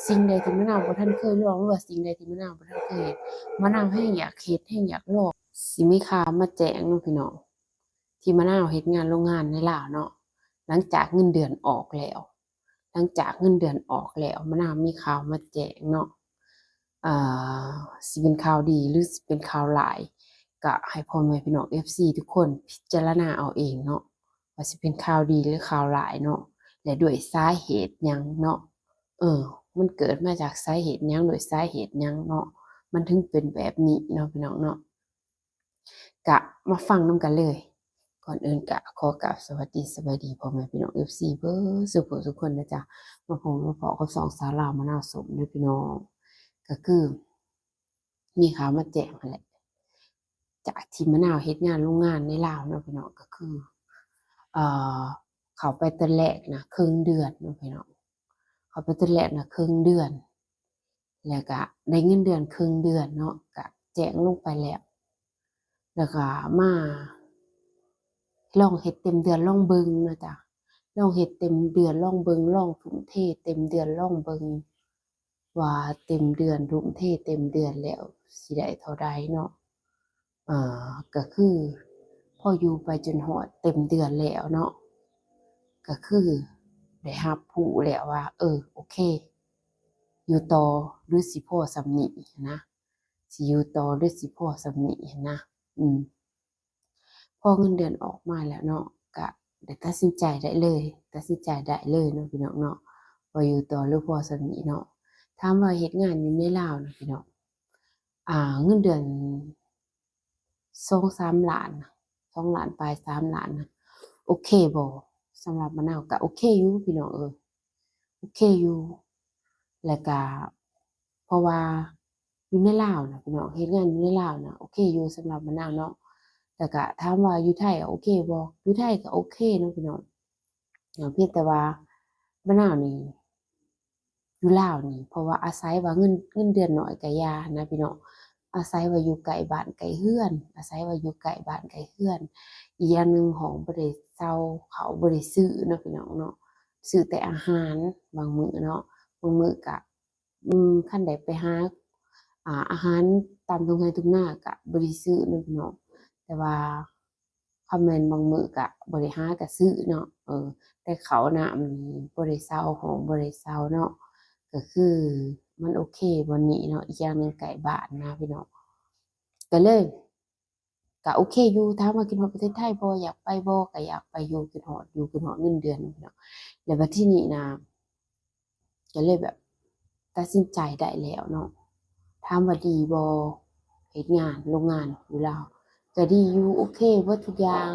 ສິ່ງໃດທີ່ມະນາວບໍ່ທັນເຄີຍລອງ ຫຼືວ່າສິ່ງໃດທີ່ມະນາວບໍ່ທັນເຄີຍເຮັດ ມະນາວແຮງຢາກເຮັດ ແຮງຢາກລອງ. ຊິມີຂ່າວມາແຈ້ງເນາະພີ່ນ້ອງ ທີ່ມະນາວເຮັດງານໂລງງານໃນລາວເນາະ ຫຼັງຈາກເງິນເດືອນອອກແລ້ວ ຫຼັງຈາກເງິນເດືອນອອກແລ້ວ ມະນາວມີຂ່າວມາແຈ້ງເນາະ. ເອີ ຊິເປັນຂ່າວດີ ຫຼື ຊິເປັນຂ່າວຮ້າຍ ກະໃຫ້ພໍ່ແມ່ພີ່ນ້ອງເອັຟຊີທຸກຄົນພິຈາລະນາເອົາເອງເນາະ ວ່າຊິເປັນຂ່າວດີ ຫຼື ຂ່າວຮ້າຍເນາະ ແລະ ດ້ວຍສາເຫດຫຍັງເນາະ. ເອີ ມັນເກີດມາຈາກສາເຫດຫຍັງ ດ້ວຍສາເຫດຫຍັງເນາະ ມັນເຖິງເປັນແບບນີ້ເນາະ ພີ່ນ້ອງເນາະ. ກະມາຟັງນຳກັນເລີຍ. ກ່ອນອື່ນກະຂໍກາບສະຫວັດດີສະບາຍດີພໍ່ແມ່ພີ່ນ້ອງເອັຟຊີເບິດສູ່ຜູ້ສູ່ຄົນນະຈ໊ະ. ມາພົບມາພໍ້ກັບຊ່ອງສາວລາວມະນາວສົ້ມເດີພີ່ນ້ອງ. ກະຄືມີຂ່າວມາແຈ້ງຫັ້ນແຫຼະ ຈາກທີ່ມະນາວເຮັດງານໂລງງານໃນລາວເນາະພີ່ນ້ອງ ກະຄື ເອີ ເຂົ້າໄປແຕ່ແລກນະເຄິ່ງເດືອນເນາະພີ່ນ້ອງ ເຂົ້າໄປແຕ່ແລກນະເຄິ່ງເດືອນ ແລ້ວກະໄດ້ເງິນເດືອນເຄິ່ງເດືອນເນາະ ກະແຈ້ງລົງໄປແລ້ວ ແລ້ວກະມາລອງເຮັດເຕັມເດືອນລອງເບິ່ງເນາະຈ້ະ ລອງເຮັດເຕັມເດືອນລອງເບິ່ງ ລອງທຸ່ມເທເຕັມເດືອນລອງເບິ່ງ ວ່າເຕັມເດືອນ ທຸ່ມເທເຕັມເດືອນແລ້ວຊິໄດ້ເທົ່າໃດເນາະ. ເອີ ກະຄືພໍຢູ່ໄປຈົນຮອດເຕັມເດືອນແລ້ວເນາະ ກະຄືໄດ້ຮັບຮູ້ແລ້ວວ່າ ເອີ ໂອເຄ ຢູ່ຕໍ່ ຫຼື ຊິພໍສ່ຳນີ້ຫັ້ນນະ ຊິຢູ່ຕໍ່ ຫຼື ຊິພໍສ່ຳນີ້ຫັ້ນນະ. ອືມ ພໍເງິນເດືອນອອກມາແລ້ວເນາະ ກະໄດ້ຕັດສິນໃຈໄດ້ເລີຍ ຕັດສິນໃຈໄດ້ເລີຍເນາະພີ່ນ້ອງເນາະ ວ່າຢູ່ຕໍ່ ຫຼື ພໍສ່ຳນີ້ເນາະ. ຖາມວ່າເຮັດງານຢູ່ໃນລາວນະພີ່ນ້ອງ ອ່າ ເງິນເດືອນສອງສາມລ້ານ ສອງລ້ານປາຍ ສາມລ້ານນະ ໂອເຄບໍ່? ສຳລັບມະນາວກະໂອເຄຢູ່ພີ່ນ້ອງເອີຍ ໂອເຄຢູ່. ແລ້ວກະ ເພາະວ່າຢູ່ໃນລາວນະພີ່ນ້ອງ ເຮັດງານຢູ່ໃນລາວນະ ໂອເຄຢູ່ສຳລັບມະນາວເນາະ. ແລ້ວກະຖາມວ່າຢູ່ໄທໂອເຄບໍ່? ຢູ່ໄທກະໂອເຄເນາະພີ່ນ້ອງ ພຽງແຕ່ວ່າມະນາວນີ້ ຢູ່ລາວນີ້ ເພາະວ່າອາໄສວ່າເງິນ ເງິນເດືອນໜ້ອຍກະຢ່ານະພີ່ນ້ອງ ອາໄສວ່າຢູ່ໃກ້ບ້ານໃກ້ເຮືອນ ອາໄສວ່າຢູ່ໃກ້ບ້ານໃກ້ເຮືອນ. ອີກຢ່າງໜຶ່ງ ຫ້ອງບໍ່ໄດ້ເຊົ່າ ເຂົ້າບໍ່ໄດ້ຊື້ເນາະພີ່ນ້ອງເນາະ ຊື້ແຕ່ອາຫານບາງມື້ເນາະ ບາງມື້ກະ ອືມ ຄັນໄດ້ໄປຫາ ອ່າ ອາຫານຕາມທົ່ງໄຮ່ທົ່ງນາກະບໍ່ໄດ້ຊື້ເນາະພີ່ນ້ອງ ແຕ່ວ່າ ຄັນແມ່ນບາງມື້ກະບໍ່ໄດ້ຫາກະຊື້ເນາະ ເອີ ແຕ່ເຂົ້ານ້ຳນີ້ບໍ່ໄດ້ເຊົ່າ ຫ້ອງບໍ່ໄດ້ເຊົ່າເນາະ ກະຄືມັນໂອເຄບ່ອນນີ້ເນາະ. ອີກຢ່າງໜຶ່ງໃກ້ບ້ານນະພີ່ນ້ອງ ກະເລີຍ ກະໂອເຄຢູ່. ຖາມວ່າຄິດຮອດປະເທດໄທບໍ່? ຢາກໄປບໍ່? ກະຢາກໄປຢູ່ ຄິດຮອດຢູ່ ຄິດຮອດເງິນເດືອນເນາະພີ່ນ້ອງ. ແລ້ວບັດທີນີ້ນະ ກະເລີຍແບບຕັດສິນໃຈໄດ້ແລ້ວເນາະ. ຖາມວ່າດີບໍ່? ເຮັດງານໂລງງານຢູ່ລາວກະດີຢູ່ ໂອເຄເບິດທຸກຢ່າງ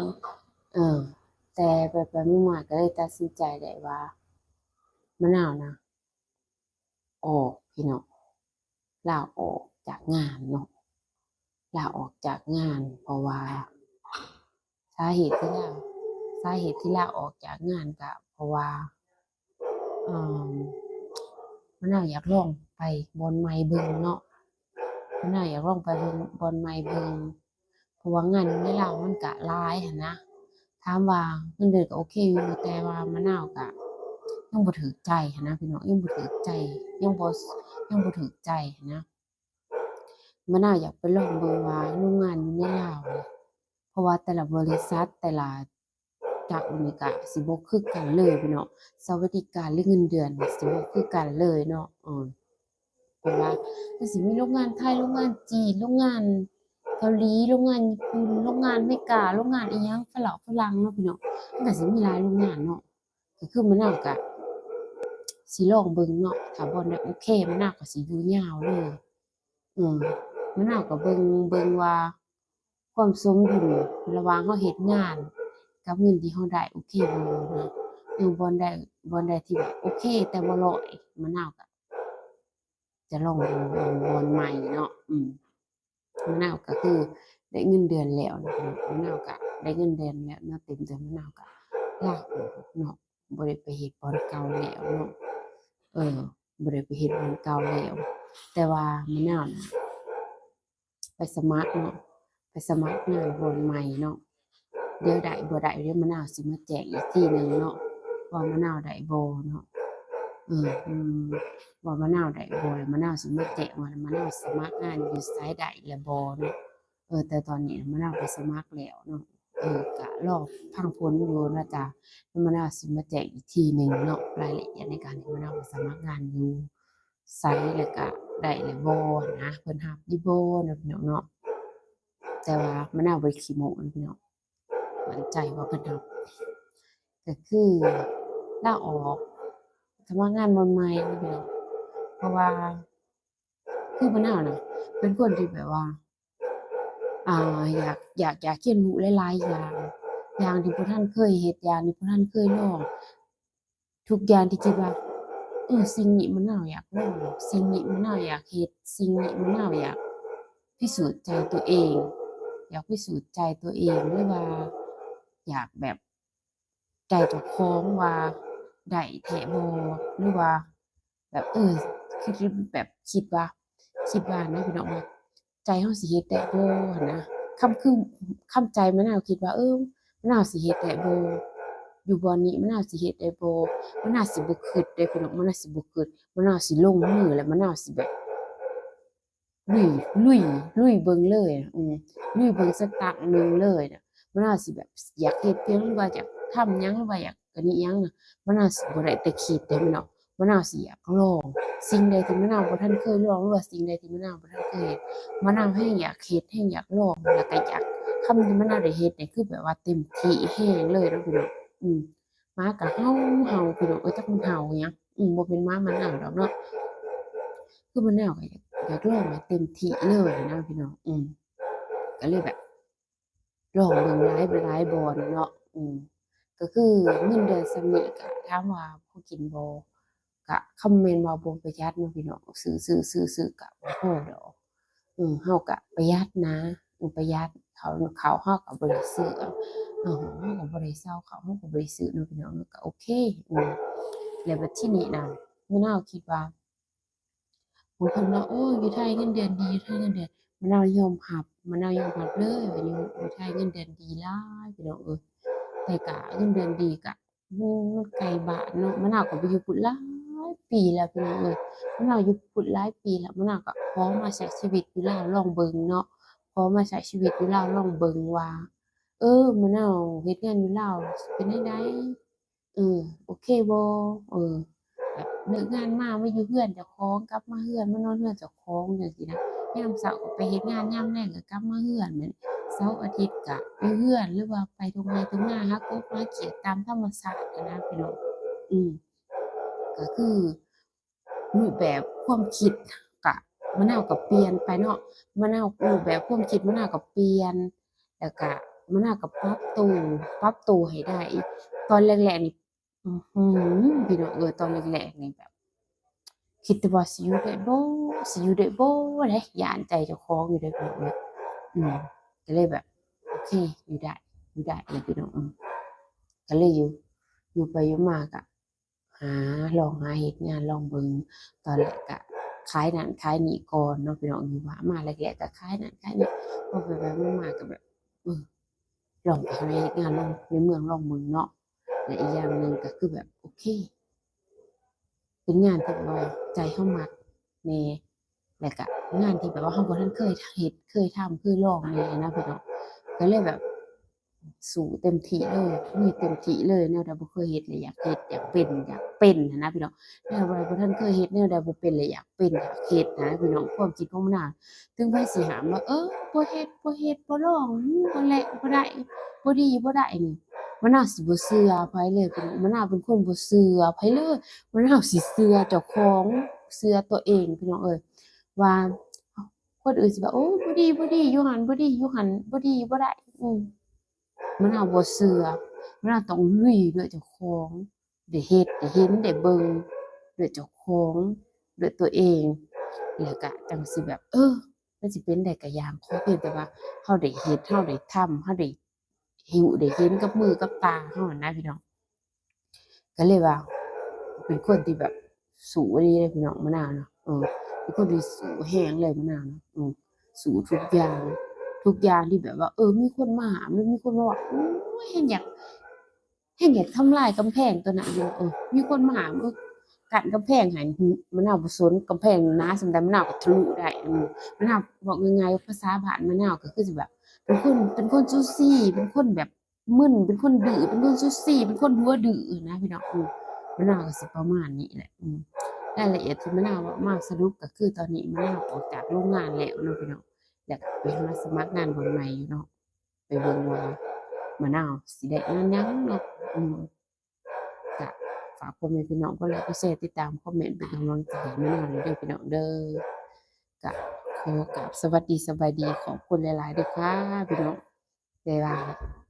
ເອີ ແຕ່ໄປໆມາໆກະເລີຍຕັດສິນໃຈໄດ້ວ່າ ມະນາວນະ ອອກພີ່ນ້ອງ ລາອອກຈາກງານເນາະ ລາອອກຈາກງານ ເພາະວ່າ ສາເຫດທີ່ລາ ສາເຫດທີ່ລາອອກຈາກງານກະເພາະວ່າ ເອີ ມະນາວຢາກລອງໄປບ່ອນໃໝ່ເບິ່ງເນາະ ມະນາວຢາກລອງໄປເບິ່ງບ່ອນໃໝ່ເບິ່ງ ເພາະວ່າງານຢູ່ໃນລາວມັນກະຫຼາຍຫັ້ນນະ. ຖາມວ່າເງິນເດືອນກະໂອເຄຢູ່ ແຕ່ວ່າມະນາວກະຍັງບໍ່ຖືກໃຈຫັ້ນນະພີ່ນ້ອງ ຍັງບໍ່ຖືກໃຈ ຍັງບໍ່ ຍັງບໍ່ຖືກໃຈຫັ້ນນະ. ມະນາວຢາກໄປລອງເບິ່ງວ່າໂລງງານຢູ່ໃນລາວນີ້ ເພາະວ່າແຕ່ລະບໍລິສັດ ແຕ່ລະຈັກນີ້ກະຊິບໍ່ຄືກັນເລີຍພີ່ນ້ອງ ສະຫວັດດີການ ຫຼື ເງິນເດືອນນີ້ຊິບໍ່ຄືກັນເລີຍເນາະ. ເອີ ເພາະວ່າມັນຊິມີໂລງງານໄທ ໂລງງານຈີນ ໂລງງານເກົາຫຼີ ໂລງງານຍີ່ປຸ່ນ ໂລງງານອາເມລິກາ ໂລງງານອີ່ຫຍັງຝຣັ່ງ ຝຣັ່ງເນາະພີ່ນ້ອງ ມັນກະຊິມີຫຼາຍໂລງງານເນາະ. ກະຄືມະນາວກະຊິລອງເບິ່ງເນາະ ຖ້າບ່ອນໃດໂອເຄ ມະນາວກະຊິຢູ່ຍາວເລີຍ. ເອີ ມະນາວກະເບິ່ງ ເບິ່ງວ່າຄວາມສົມດຸນລະຫວ່າງເຮົາເຮັດງານກັບເງິນທີ່ເຮົາໄດ້ໂອເຄບໍ່ເນາະ. ເອີ ບ່ອນໃດ ບ່ອນໃດທີ່ແບບໂອເຄແຕ່ບໍ່ຮ້ອຍ ມະນາວກະຈະລອງເບິ່ງບ່ອນໃໝ່ເນາະ. ອືມ ມະນາວກະຄືໄດ້ເງິນເດືອນແລ້ວນະ ມະນາວກະໄດ້ເງິນເດືອນແລ້ວເນາະ ເຕັມເດືອນ ມະນາວກະລາອອກເນາະ ບໍ່ໄດ້ໄປເຮັດບ່ອນເກົ່າແລ້ວເນາະ. ເອີ ບໍ່ໄດ້ໄປເຮັດບ່ອນເກົ່າແລ້ວ ແຕ່ວ່າມະນາວນະ ໄປສະໝັກເນາະ ໄປສະໝັກງານບ່ອນໃໝ່ເນາະ. ດຽວໄດ້ບໍ່ໄດ້ ດຽວມະນາວຊິມາແຈ້ງອີກທີໜຶ່ງເນາະ ວ່າມະນາວໄດ້ບໍ່ເນາະ. ເອີ ອືມ ວ່າມະນາວໄດ້ບໍ່ ແລ້ວມະນາວຊິມາແຈ້ງວ່າມະນາວສະໝັກງານຢູ່ໃສໄດ້ແລ້ວບໍ່ເນາະ. ເອີ ແຕ່ຕອນນີ້ມະນາວໄປສະໝັກແລ້ວເນາະ. ເອີ ກະລໍຟັງຜົນຢູ່ນະຈ໊ະ ແລ້ວມະນາວຊິມາແຈ້ງອີກທີໜຶ່ງເນາະ ລາຍລະອຽດໃນການທີ່ມະນາວໄປສະໝັກງານຢູ່ໃສ ແລ້ວກະໄດ້ແລ້ວບໍ່ນະ ເພິ່ນຮັບຢູ່ບໍ່ເນາະ ພີ່ນ້ອງເນາະ. ແຕ່ວ່າມະນາວບໍ່ໄດ້ຂີ້ໂມ້ເນາະ ພີ່ນ້ອງ ໝັ້ນໃຈວ່າເພິ່ນຮັບ ກໍຄືລາອອກສະໝັກງານບ່ອນໃໝ່ເນາະ ພີ່ນ້ອງ ເພາະວ່າ ຄືມະນາວນະ ເປັນຄົນທີ່ແບບວ່າ ອ່າ ຢາກ ຢາກ ຢາກຮຽນຮູ້ຫຼາຍໆຢ່າງ ຢ່າງທີ່ບໍ່ທັນເຄີຍເຮັດ ຢ່າງທີ່ບໍ່ທັນເຄີຍລອງ ທຸກຢ່າງທີ່ຄິດວ່າ ເອີ ສິ່ງນີ້ມະນາວຢາກລອງ ສິ່ງນີ້ມະນາວຢາກເຮັດ ສິ່ງນີ້ມະນາວຢາກພິສູດໃຈຕົວເອງ ຢາກພິສູດໃຈຕົວເອງ ຫຼືວ່າຢາກແບບ ໃຈເຈົ້າຂອງວ່າໄດ້ແທ້ບໍ່ ຫຼືວ່າແບບ ເອີ ຄິດ ແບບຄິດວ່າ ຄິດວ່ານະ ພີ່ນ້ອງ ວ່າໃຈເຮົາຊິເຮັດໄດ້ບໍ່ຫັ້ນນະ. ຄຳ ຄື ຄຳໃຈມະນາວຄິດວ່າ ເອີ ມະນາວຊິເຮັດໄດ້ບໍ່ ຢູ່ບ່ອນນີ້ ມະນາວຊິເຮັດໄດ້ບໍ່. ມະນາວຊິບໍ່ຄິດເດ້ ພີ່ນ້ອງ ມະນາວຊິບໍ່ຄິດ ມະນາວຊິລົງມື ແລ້ວມະນາວຊິແບບ ລຸຍ ລຸຍ ລຸຍເບິ່ງເລີຍ ອືມ ລຸຍເບິ່ງສັກຕັ້ງໜຶ່ງເລີຍນະ. ມັນອາດຊິແບບຢາກເຮັດຫຍັງ ຫຼືວ່າຢາກທຳຫຍັງ ຫຼືວ່າຢາກອັນນີ້ຫຍັງນະ ມັນອາດຊິບໍ່ໄດ້ແຕ່ຄິດເດ້ພີ່ນ້ອງ ມັນອາດຊິຢາກລອງ. ສິ່ງໃດທີ່ມັນອາດບໍ່ທັນເຄີຍລອງ ຫຼືວ່າສິ່ງໃດທີ່ມັນອາດບໍ່ທັນເຄີຍເຮັດ ມັນອາດແຮ່ງຢາກເຮັດ ແຮ່ງຢາກລອງ ແລ້ວກໍຢາກ ຄຳທີ່ມັນອາດໄດ້ເຮັດນີ້ ຄືແບບວ່າເຕັມທີ່ແຮງເລີຍເນາະພີ່ນ້ອງ. ອືມ ໝາກໍເຫົ່າ ເຫົ່າ ພີ່ນ້ອງເອີຍ ຈັກມັນເຫົ່າຫຍັງ ອືມ ບໍ່ແມ່ນໝາມັນເຫົ່າດອກເນາະ ຄືມັນເຫົ່າ ກໍຢາກ ຢາກລອງໃຫ້ເຕັມທີ່ເລີຍນະພີ່ນ້ອງ. ອືມ ກໍເລີຍແບບລອງເບິ່ງຫຼາຍ ຫຼາຍບ່ອນເນາະ. ອືມ ກໍຄືເງິນເດືອນສ່ຳນີ້ ກໍຖາມວ່າພໍກິນບໍ່ ກະຄຳແມ່ນວ່າບໍ່ປະຢັດເນາະພີ່ນ້ອງ ຊື້ ຊື້ ຊື້ ຊື້ກະບໍ່ພໍດອກ. ເອີ ເຮົາກະປະຢັດນະ ເອີ ປະຢັດ ເຂົ້າ ເຂົ້າເຮົາກະບໍ່ໄດ້ຊື້ ເອີ ເຮົາກະບໍ່ໄດ້ເຊົ່າ ເຂົ້າເຮົາກະບໍ່ໄດ້ຊື້ເນາະພີ່ນ້ອງເນາະ ກະໂອເຄ. ເອີ ແລ້ວບັດທີນີ້ນະ ມະນາວຄິດວ່າ ບາງຄົນວ່າ ໂອ້ຍ ຢູ່ໄທເງິນເດືອນດີ ຢູ່ໄທເງິນເດືອນ ມະນາວຍອມຮັບ ມະນາວຍອມຮັບເລີຍວ່າຢູ່ ຢູ່ໄທເງິນເດືອນດີຫຼາຍ ພີ່ນ້ອງເອີຍ. ແຕ່ກະເງິນເດືອນດີກະ ມັນ ມັນໄກບ້ານເນາະ ມະນາວກໍໄປຢູ່ພຸ້ນຫຼາຍປີແລ້ວພີ່ນ້ອງເອີຍ ມະນາວຢູ່ພຸ້ນຫຼາຍປີແລ້ວ ມະນາວກໍຂໍມາໃຊ້ຊີວິດຢູ່ລາວລອງເບິ່ງເນາະ ຂໍມາໃຊ້ຊີວິດຢູ່ລາວລອງເບິ່ງວ່າ ເອີ ມະນາວເຮັດງານຢູ່ລາວຊິເປັນແນວໃດ ເອີ ໂອເຄບໍ່ ເອີ ແບບເລີກງານມາ ມາຢູ່ເຮືອນເຈົ້າຂອງ ກັບມາເຮືອນ ມານອນເຮືອນເຈົ້າຂອງຈັ່ງຊີ້ນະ ຍາມເຊົ້າກໍໄປເຮັດງານ ຍາມແລງກໍກັບມາເຮືອນ ແມ່ນ ເສົາອາທິດກະຢູ່ເຮືອນ ຫຼືວ່າໄປທົ່ງໄຮ່ທົ່ງນາ ຫາກົບຫາຂຽດຕາມທຳມະຊາດຫັ້ນນະພີ່ນ້ອງ. ອືມ ກໍຄືຮູບແບບຄວາມຄິດກະ ມະນາວກໍປ່ຽນໄປເນາະ ມະນາວ ຮູບແບບຄວາມຄິດມະນາວກໍປ່ຽນ ແລ້ວກະມະນາວກໍປັບໂຕ ປັບໂຕໃຫ້ໄດ້. ຕອນແລກໆນີ້ ອື ພີ່ນ້ອງເອີຍ ຕອນແລກໆນີ້ແບບ ຄິດແຕ່ວ່າຊິຢູ່ໄດ້ບໍ່ ຊິຢູ່ໄດ້ບໍ່ເດ້ ຢ້ານໃຈເຈົ້າຂອງຢູ່ເດ້ພີ່ນ້ອງເອີຍ. ອືມ ກໍເລີຍແບບ ໂອເຄ ຢູ່ໄດ້ ຢູ່ໄດ້ແຫຼະພີ່ນ້ອງ. ອືມ ກໍເລີຍຢູ່ ຢູ່ໄປຢູ່ມາກໍຫາ ລອງຫາເຮັດງານລອງເບິ່ງ ຕອນແລກກໍຂາຍນັ້ນຂາຍນີ້ກ່ອນເນາະພີ່ນ້ອງ ຢູ່ວ່າມາແລກໆກໍຂາຍນັ້ນຂາຍນີ້ ພໍໄປໆມາໆກໍແບບ ເອີ ລອງໄປຫາເຮັດງານລອງ ໃນເມືອງລອງເບິ່ງເນາະ. ແລະອີກຢ່າງໜຶ່ງກໍຄືແບບ ໂອເຄ ເປັນງານທີ່ແບບວ່າໃຈເຮົາມັກແດ່ ແລ້ວກະງານທີ່ແບບວ່າເຮົາບໍ່ທັນເຄີຍເຮັດ ເຄີຍທຳ ເຄີຍລອງແດ່ນະພີ່ນ້ອງ. ກໍເລີຍແບບສູ້ເຕັມທີ່ເລີຍ ລຸຍເຕັມທີ່ເລີຍ ແນວໃດບໍ່ເຄີຍເຮັດແລ້ວຢາກເຮັດ ຢາກເປັນ ຢາກເປັນຫັ້ນນະພີ່ນ້ອງ. ແນວໃດບໍ່ທັນເຄີຍເຮັດ ແນວໃດບໍ່ເປັນແລ້ວຢາກເປັນ ຢາກເຮັດຫັ້ນນະພີ່ນ້ອງ. ຄວາມຄິດຂອງມັນນະ ເຖິງໃຜຊິຫ້າມວ່າ ເອີ ບໍ່ເຮັດ ບໍ່ເຮັດ ບໍ່ລອງ ບໍ່ແລະ ບໍ່ໄດ້ ບໍ່ດີ ບໍ່ໄດ້ນີ້ ມະນາວຊິບໍ່ເຊື່ອໃຜເລີຍພີ່ນ້ອງ. ມະນາວເປັນຄົນບໍ່ເຊື່ອໃຜເລີຍ ມະນາວຊິເຊື່ອເຈົ້າຂອງ ເຊື່ອຕົວເອງພີ່ນ້ອງເອີຍ ວ່າຄົນອື່ນຊິວ່າ ໂອ້ຍ ບໍ່ດີ ບໍ່ດີ ຢູ່ຫັ້ນ ບໍ່ດີ ຢູ່ຫັ້ນ ບໍ່ດີ ບໍ່ໄດ້ ອືມ ມະນາວບໍ່ເຊື່ອ ມະນາວຕ້ອງລຸຍດ້ວຍເຈົ້າຂອງ ໄດ້ເຮັດ ໄດ້ເຫັນ ໄດ້ເບິ່ງດ້ວຍເຈົ້າຂອງ ດ້ວຍຕົວເອງ ແລ້ວກະຈັ່ງຊິແບບ ເອີ ມັນຊິເປັນໄດ້ກະຢ່າງ ຂໍພຽງແຕ່ວ່າເຮົາໄດ້ເຮັດ ເຮົາໄດ້ທຳ ເຮົາໄດ້ຮູ້ໄດ້ເຫັນກັບມືກັບຕາເຮົາຫັ້ນນະພີ່ນ້ອງ. ກໍເລີຍວ່າເປັນຄົນທີ່ແບບສູ້ອີ່ຫຼີເດ້ພີ່ນ້ອງ ມະນາວເນາະ ເອີ ເປັນຄົນທີ່ສູ້ແຮງເລີຍມະນາວເນາະ ເອີ ສູ້ທຸກຢ່າງ ທຸກຢ່າງທີ່ແບບວ່າ ເອີ ມີຄົນມາຫ້າມ ຫຼືມີຄົນມາວ່າ ໂອ້ຍ ແຮງຢາກ ແຮງຢາກທຳລາຍກຳແພງຕົວນັ້ນຢູ່ ເອີ ມີຄົນມາຫ້າມ ເອີ ກັ້ນກຳແພງໃຫ້ ມະນາວບໍ່ສົນ ກຳແພງໜາສ່ຳໃດ ມະນາວກໍທະລຸໄດ້. ອືມ ມະນາວ ເວົ້າງ່າຍໆ ພາສາບ້ານມະນາວກໍຄືຊິແບບ ເປັນຄົນ ເປັນຄົນຊູຊີ ເປັນຄົນແບບມຶນ ເປັນຄົນດື້ ເປັນຄົນຊູຊີ ເປັນຄົນຫົວດື້ນະພີ່ນ້ອງ. ອືມ ມະນາວກໍຊິປະມານນີ້ແຫຼະ. ອືມ ລາຍລະອຽດທີ່ມະນາວເວົ້າມາສະຫຼຸບກໍຄື ຕອນນີ້ມະນາວອອກຈາກໂຮງງານແລ້ວເນາະພີ່ນ້ອງ ແລ້ວກໍໄປຫາສະໝັກງານບ່ອນໃໝ່ຢູ່ເນາະ. ໄປເບິ່ງວ່າມະນາວຊິໄດ້ງານຫຍັງເນາະ. ອືມ ກະຝາກພໍ່ແມ່ພີ່ນ້ອງກົດໄລກກົດແຊ ຕິດຕາມ ຄອມເມັນ ເປັນກຳລັງໃຈໃຫ້ມະນາວແດ່ເດີພີ່ນ້ອງເດີ. ກະຂໍກາບສະຫວັດດີສະບາຍດີ ຂອບຄຸນຫຼາຍໆເດີຄ່ະພີ່ນ້ອງ. ບາຍບາຍ.